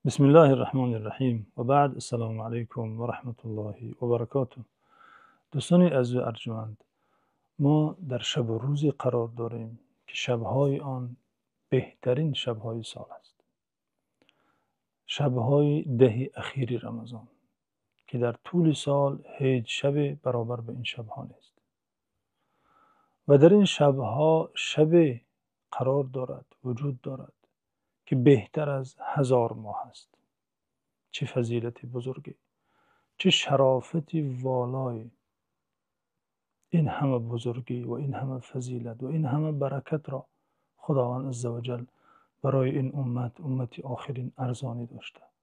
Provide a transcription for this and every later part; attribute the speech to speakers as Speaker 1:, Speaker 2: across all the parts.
Speaker 1: Бисмиллоҳир Раҳмонир Раҳим. Ва баъд, ассалому алайкум ва раҳматуллоҳи ва баракотуҳ. Дӯстони азиз ва арҷманд, мо дар шабу рӯзе қарор дорем, ки шабҳои он беҳтарин шабҳои сол аст. Шабҳои даҳаи охири Рамазон, ки дар тӯли сол ҳеҷ шабе баробар ба ин шабҳо нест. Ва дар ин шабҳо шабе қарор дорад, вуҷуд дорад, ки беҳтар аз 1000 моҳ аст. Чӣ фазилати бузурге, чӣ шарофати волое. Ин ҳама бузургӣ ва ин ҳама фазилат ва ин ҳама баракатро Худованди Азза ва Ҷалл барои ин уммат, уммати охирин арзонӣ доштааст,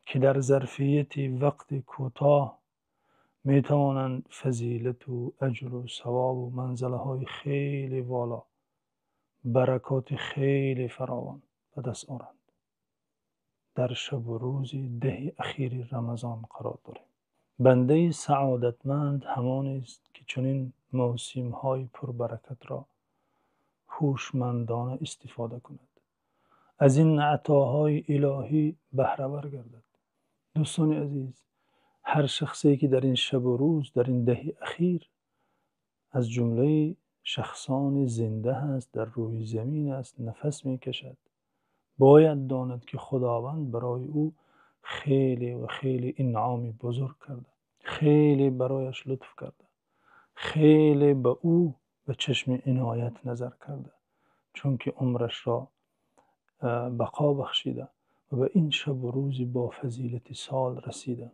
Speaker 1: ки дар зарфияти вақти кӯтоҳ метавонанд фазилат ва аҷру савоб ва манзилаҳои хеле воло, баракоти хеле фаровон ба даст оваранд. Дар шабу рӯзи даҳаи охири Рамазон қарор дорем. Банда саодатманд ҳамон аст, ки чунин мавсимҳои пурбаракатро ҳушмандона истифода кунад, аз ин атоҳои илоҳӣ баҳравар гардад. Дӯстони азиз, ҳар шахсе ки дар ин шабу рӯз, дар ин даҳаи охир аз ҷумлаи шахсони зинда аст, дар рӯи замин аст, нафас мекашад, бояд донад, ки Худованд барои ӯ хеле ва хеле инъоми бузург кардааст, хеле барояш лутф кардааст, хеле ба ӯ ба чашми иноят назар кардааст, чунки умрашро бақо бахшида ва ба ин шабу рӯзи бо фазилати сол расида.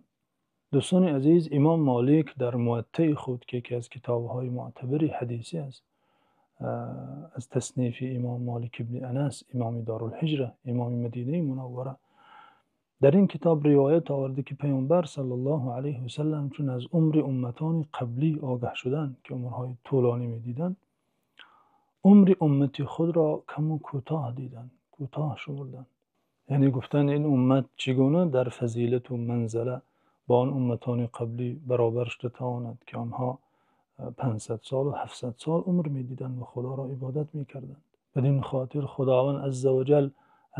Speaker 1: Дӯстони азиз, Имом Молик дар Муваттои худ, ки яке аз китобҳои мӯътабари ҳадисӣ аст, аз таснифи Имом Молик ибни Анас, имоми Дорулҳиҷра, имоми Мадинаи Мунаввара, дар ин китоб ривоят овардааст, ки Паёмбар саллаллоҳу алайҳи васаллам чун аз умри умматони қаблӣ огаҳ шуданд, ки умрҳои тӯлонӣ медиданд, умри уммати худро кам ва кӯтоҳ диданд, кӯтоҳ шумурданд. Яъне гуфтанд, ин уммат чӣ гуна дар фазилат ва манзила бо он умматони қаблӣ баробар шуда тавонад, ки онҳо 500 сол ва 700 сол умр медиданд ва Худоро ибодат мекарданд. Бад ин хотир Худованди Азза ва Ҷалл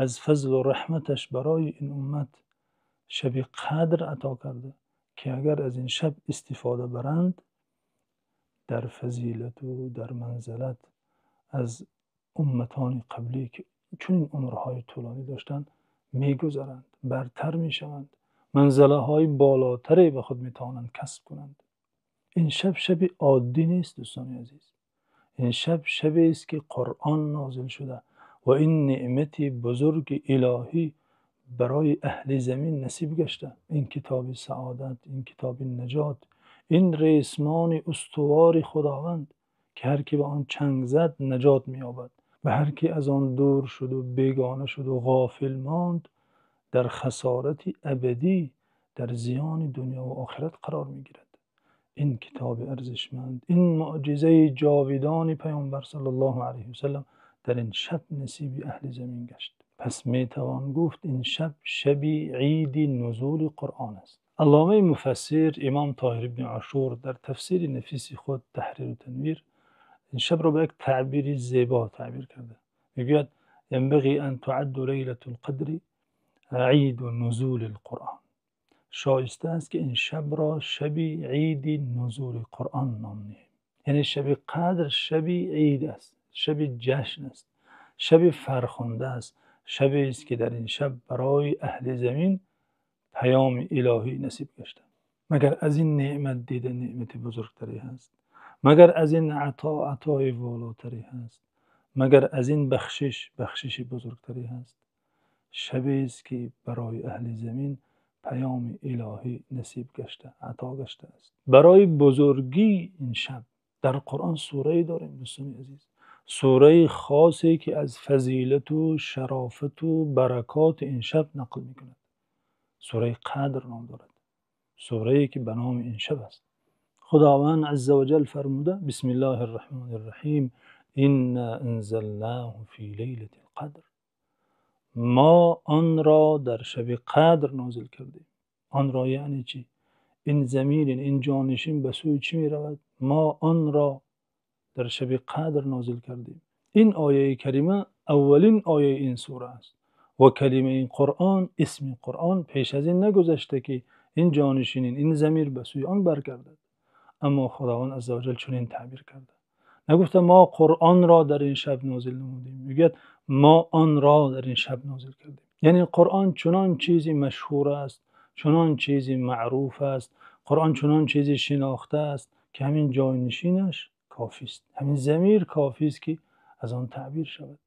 Speaker 1: аз фазлу раҳматаш барои ин уммат шаби қадр ато кардааст, ки агар аз ин шаб истифода баранд, дар фазилат ва дар манзилат аз умматони қаблӣ, ки чунин умрҳои тӯлонӣ доштанд, мегузаранд, бартар мешаванд, манзилаҳои болотаре ба худ метавонанд касб кунанд. Ин шаб шаби оддӣ нест, дӯстони азиз. Ин шаб шабест, ки Қуръон нозил шуда ва ин неъмати бузурги илоҳӣ барои аҳли замин насиб гашта. Ин китоби саодат, ин китоби наҷот, ин ресмони устувори Худованд, ки ҳар ки ба он чанг зад наҷот меёбад ва ҳар ки аз он дур шуд ва бегона шуд ва ғофил монд, дар хасорати абадӣ, дар зиёни дунё ва охират қарор мегирад. Ин китоби арзишманд, ин мӯъҷизаи ҷовидони Паёмбар саллаллоҳу алайҳи васаллам дар ин шаб насиби аҳли замин гашт. Пас метавон гуфт, ин шаб шаби иди нузули Қуръон аст. Алломаи муфассир Имом Тоҳир ибни Ошур дар тафсири нафиси худ Таҳрир ва Танвир ин шабро ба як таъбири зебо таъбир кардааст. Мегӯяд: ينبغي أن تعد ليلة القدر عيد نزول القرآن. Шоиста аст, ки ин шабро шаби иди нузули Қуръон ном ниҳем. Яъне шаби қадр шаби ид аст, шаби ҷашн аст, шаби фархунда аст, шабест, ки дар ин шаб барои аҳли замин паёми илоҳӣ насиб гашта. Магар аз ин неъмат дида неъмати бузургтаре ҳаст? Магар аз ин ато атои волотаре ҳаст? Магар аз ин бахшиш бахшиши бузургтаре ҳаст? Шабест, ки барои аҳли замин паёми илоҳӣ насиб гашта, ато гаштааст. Барои бузургии ин шаб дар Қуръон сурае дорем, дӯстони азиз, сураи хосе, ки аз фазилат ва шарофат ва баракоти ин шаб нақл мекунад. Сураи Қадр ном дорад, сурае ки ба номи ин шаб аст. Худованди Азза ва Ҷалл фармуда: Бисмиллоҳир Раҳмонир Раҳим, инна анзалнаҳу фи лайлатил қадр. Мо онро дар шаби қадр нозил кардем. Онро яъне чӣ? Ин замир, ин ҷонишин ба сӯи чӣ меравад? Мо онро дар шаби қадр нозил кардем. Ин ояи карима аввалин ояи ин сура аст. Ва калимаи Қуръон, исми Қуръон пеш аз ин нагузашта, ки ин ҷонишин, ин замир ба сӯи он баргардад. Аммо Худованди азза ва ҷалл чунин таъбир кардааст. Нагуфта мо Қуръонро дар ин шаб нозил намудем. Мегӯяд мо онро дар ин шаб нозил кардем. Яъне Қуръон чунон чизе машҳур аст, чунон чизе маъруф аст, Қуръон чунон чизе шинохта аст, ки ҳамин ҷонишинаш кофист. Ҳамин замир кофист, ки аз он таъбир шавад.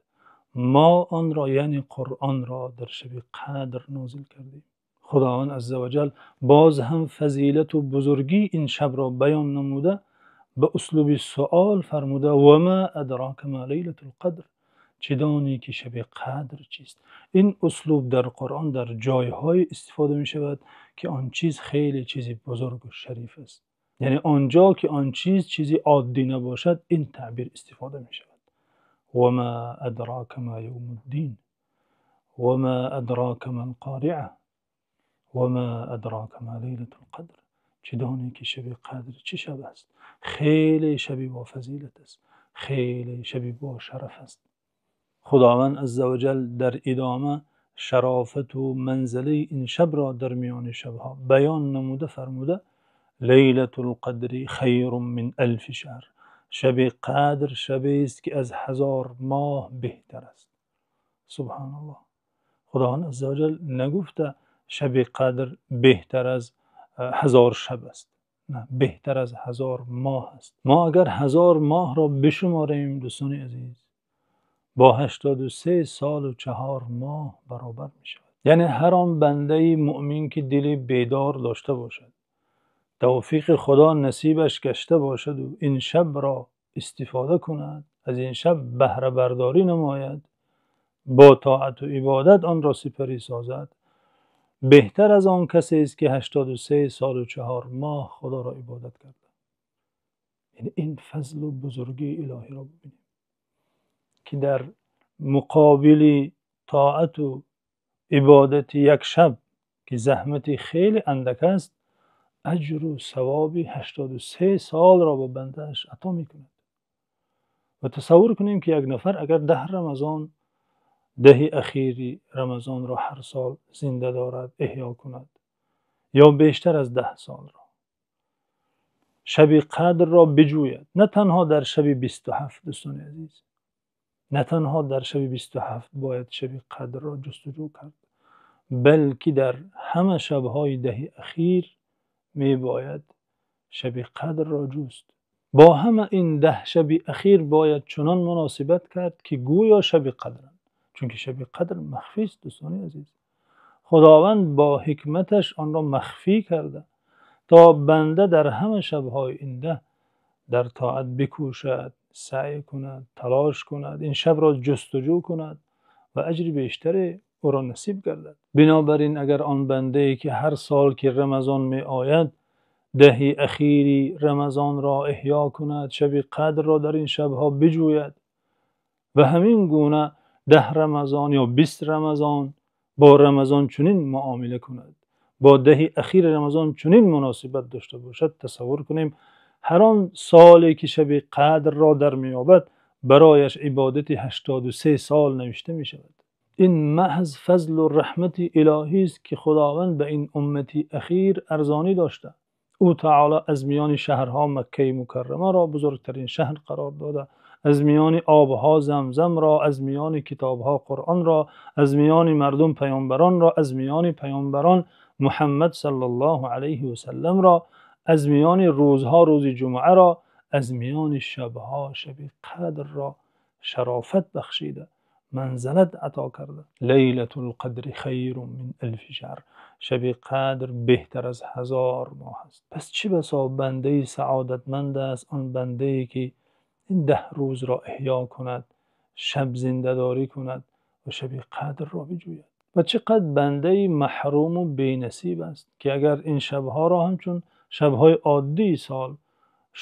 Speaker 1: Мо онро, яъне Қуръонро, дар шаби Қадр нозил кардем. Худованди азза ва ҷалл боз ҳам фазилат ва бузургии ин шабро баён намуда, ба услуби савол фармуда: «Ва мо адрока мо лайлатул қадр?» Чӣ донӣ ки шаби Қадр чист? Ин услуб дар Қуръон дар ҷойҳое истифода мешавад, ки он чиз хеле чизи бузург ва шариф аст. Яъне он ҷо ки он чиз чизи оддӣ набошад, ин таъбир истифода мешавад. Ва мо адрока мо явмуддин, ва мо адрока мал қориъа, ва мо адрока мо лайлатул қадр. Чӣ донӣ ки шаби Қадр чӣ шаб аст? Хеле шабе бо фазилат аст, хеле шабе бо шараф аст. Худованди азза ва ҷалл дар идома шарофат ва манзилаи ин шабро дар миёни шабҳо баён намуда фармуда: «Лайлатул қадри хайрун мин алфи шаҳр». Шаби Қадр шабест, ки аз 1000 моҳ беҳтар аст. Субҳоналлоҳ. Худованди азза ва ҷалл нагуфта шаби Қадр беҳтар аз 1000 шаб аст. Не, беҳтар аз 1000 моҳ аст. Мо агар 1000 моҳро бишморем, дӯстони азиз, бо 83 сол ва 4 моҳ баробар мешавад. Яъне ҳар он бандаи мӯъмин, ки дили бедор дошта бошад, тавфиқи Худо насибаш гашта бошад ва ин шабро истифода кунад, аз ин шаб баҳрабардорӣ намояд, бо тоат ва ибодат онро сипарӣ созад, беҳтар аз он касе аст, ки 83 сол ва 4 моҳ Худоро ибодат кардааст. Яъне ин фазл ва бузургии илоҳиро бибинем, ки дар муқобили тоат ва ибодати як шаб, ки заҳмати хеле андак аст, аҷру савоби 83 солро ба бандааш ато мекунад. Ва тасаввур кунем, ки як нафар агар 10 Рамазон, 10 охири Рамазонро ҳар сол зинда дорад, эҳё кунад, ё бештар аз 10 солро шаби Қадрро биҷӯяд, на танҳо дар шаби 27, дӯстони азиз, на танҳо дар шаби 27 бояд шаби Қадрро ҷустуҷӯ кард, балки дар ҳама шабҳои 10 охир мебояд шаби Қадрро ҷуст. Бо ҳама ин 10 шаби охир бояд чунон муносибат кард, ки гӯё шаби Қадранд. Чунки шаби Қадр махфӣ аст, дӯстони азиз. Худованд бо ҳикматаш онро махфӣ карда, то банда дар ҳама шабҳои ин 10 дар тоат бикӯшад, саъй кунад, талош кунад, ин шабро ҷустуҷӯ кунад ва аҷри бештаре ӯро насиб гардад. Бинобар ин агар он бандае, ки ҳар сол ки Рамазон меояд, 10 охири Рамазонро эҳё кунад, шаби Қадрро дар ин шабҳо биҷӯяд ва ҳамин гуна 10 Рамазон ё 20 Рамазон бо Рамазон чунин муомила кунад, бо 10 охири Рамазон чунин муносибат дошта бошад, тасаввур кунем ҳар он соле ки шаби Қадрро дар меёбад, барояш ибодати 83 сол навишта мешавад. Ин маҳз фазлу раҳмати илоҳӣ аст, ки Худованд ба ин уммати охир арзонӣ доштааст. Ӯ таъоло аз миёни шаҳрҳо Маккаи Мукаррамаро бузургтарин шаҳр қарор додааст, аз миёни обҳо Замзамро, аз миёни китобҳо Қуръонро, аз миёни мардум паёмбаронро, аз миёни паёмбарон Муҳаммад саллаллоҳу алайҳи васалламро, аз миёни рӯзҳо рӯзи ҷумъаро, аз миёни шабҳо шаби Қадрро шарофат бахшида, манзилат ато карда. Лайлатул қадри хайрун мин алфи шаҳр. Шаби Қадр беҳтар аз 1000 моҳ аст. Пас чӣ басо бандаи саодатманд аст он бандае, ки ин 10 рӯзро эҳё кунад, шаб зиндадорӣ кунад ва шаби Қадрро биҷӯяд. Ва чӣ қадр бандаи маҳрум ва бенасиб аст, ки агар ин шабҳоро ҳамчун шабҳои оддии сол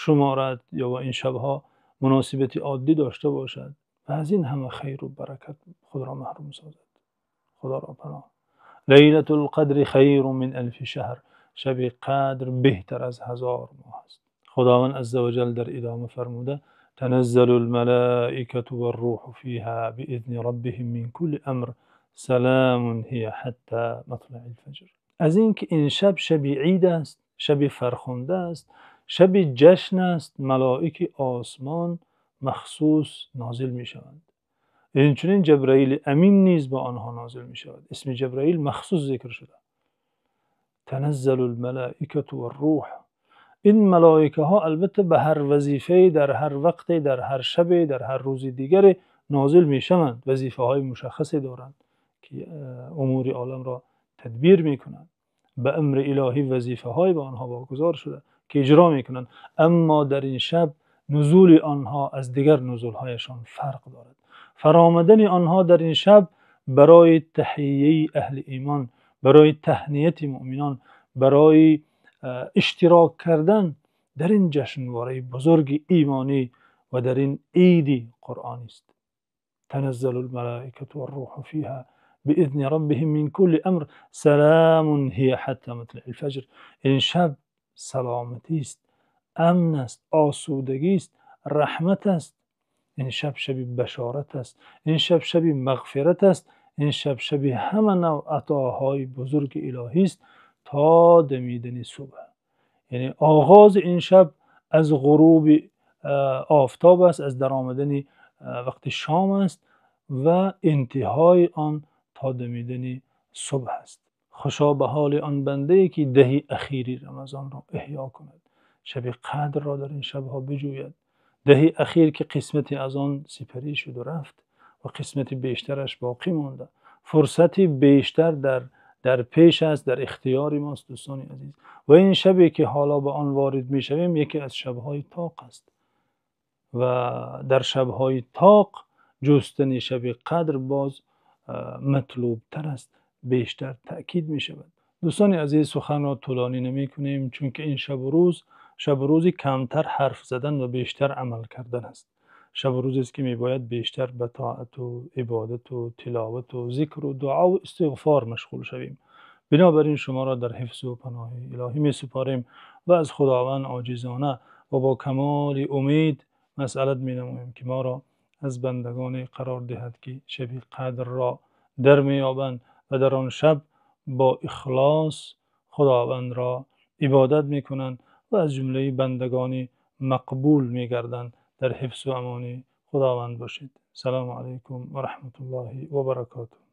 Speaker 1: шуморад ё бо ин шабҳо муносибати оддӣ дошта бошад ва аз ин ҳама хайру баракат худро маҳрум созад. Худоро паноҳ. Лайлатул қадри хайрун мин алфи шаҳр. Шаби Қадр беҳтар аз 1000 моҳ аст. Худованд азза ва ҷалл дар идома фармуда: таназзалул малоикату вар-рӯҳу фиҳо биизни роббиҳим мин кулли амр, سلام هي حتى مطلع الفجر. Аз инки ин шаб шаби Ид аст, шаби фархунда аст, шаби ҷашн аст, малоики осмон махсус нозил мешаванд. Инчунин Ҷабраили Амин низ бо онҳо нозил мешавад. Исми Ҷабраил махсус зикр шуда. تنزل الملائكة والروح. Ин малоикаҳо албатта ба ҳар вазифае, дар ҳар вақте, дар ҳар шабе, дар ҳар рӯзи дигаре нозил мешаванд. Вазифаҳои мушаххасе доранд, ки умури оламро тадбир мекунанд. Ба амри илоҳӣ вазифаҳое ба онҳо вогузор шуда, ки иҷро мекунанд. Аммо дар ин шаб нузули онҳо аз дигар нузулҳояшон фарқ дорад. Фаромадани онҳо дар ин шаб барои таҳияи аҳли имон, барои таҳнияти мӯъминон, барои иштирок кардан дар ин ҷашнвораи бузурги имонӣ ва дар ин Иди Қуръонӣ аст. تنزل الملائكة والروح فيها بإذن ربهم من كل أمر سلام هي حتى مطلع الفجر. Ин шаб саломатӣ аст, амн аст, осудагӣ аст, раҳмат аст. Ин шаб шаби башорат аст. Ин шаб шаби мағфират аст. Ин шаб шаби ҳама навъ атоҳои бузурги илоҳӣ аст то дамидани субҳ. Яъне оғози ин шаб аз ғуруби офтоб аст, аз даромадани вақти шом аст ва интиҳои он то дамидани субҳ аст. Хушо ба ҳоли он бандае, ки даҳи охири Рамазонро эҳё кунад, шаби қадрро дар ин шабҳо биҷӯяд. Даҳи охир, ки қисмате аз он сипарӣ шуд ва рафт ва қисмати бештараш боқӣ монда. Фурсати бештар дар пеш аст, дар ихтиёри мост, дӯстони азиз. Ва ин шабе, ки ҳоло ба он ворид мешавем, яке аз шабҳои тоқ аст ва дар шабҳои тоқ ҷустани шаби қадр боз матлубтар аст, бештар таъкид мешавад. Дӯстони азиз, сухан ро тӯлонӣ намекунем, чунки ин шабу рӯз шабу рӯзи камтар ҳарф задан ва бештар амал кардан аст. Шабу рӯзест, ки мебояд бештар ба тоат ва ибодат ва тиловат ва зикр ва дуо ва истиғфор машғул шавем. Бинобар ин шуморо дар ҳифзу паноҳи илоҳӣ месупорем ва аз Худованд оҷизона ва бо камоли умед масъалат менамоем, ки моро аз бандагоне қарор диҳад, ки шаби қадрро дар меёбанд ва дар он шаб бо ихлос Худовандро ибодат мекунанд ва аз ҷумлаи бандагони мақбул мегарданд. Дар ҳифзу амони Худованд бошед. Ассалому алайкум ва раҳматуллоҳи ва баракотуҳ.